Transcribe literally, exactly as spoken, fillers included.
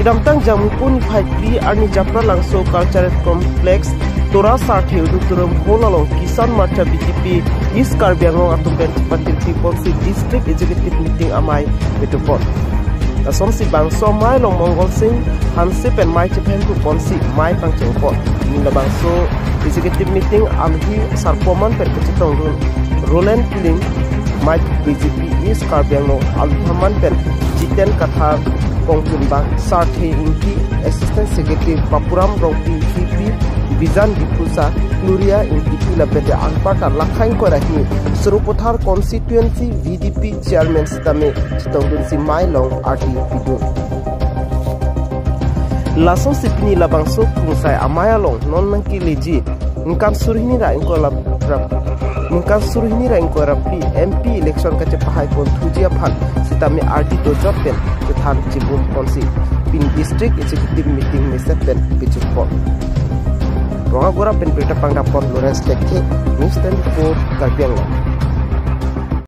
Kedamtang Jangmipo niphai phli arni Japralangso Cultural Complex, Tora Sarthe Auditorium Hall along Kisan Morcha B J P East Karbi Anglong atum pen chepatirpi ponsi District Executive Meeting amei pedo pon. Lasonsi bangso amei along Mongol Sing Hanse pen mei chephem pu ponsi mei pangcheng pon. Pini labangso Executive Meeting alohi sarpo aman pen kachetongdun Roland Killing, mei B J P East Karbi Anglong alohi aman pen Jiten Kathar, Kongchunbang Sarthe Ingti, Assistant Secretary Papuram Rongpi, V P Bijan Diphusa, Gloria Ingtipi lapen anparta lakhang kora hi Sarupathar Constituency V D P Chairman sitame chetongdunsi mei along arti pidun. Lasonsi pini labangso Kungsai amei along non nangkeleji ningkan suri hini ra ingkoi ra phli, ningkan suri hini ra ingkoi ra phli M P election kachepahai pon thuji aphan sitame arti dojot pen kethan chibum ponsi pini District Executive Meeting mesen pen pejut pon. Rongagora pen birta pangdapon Lawrence Tekthe, News twenty-four, Karbi Anglong.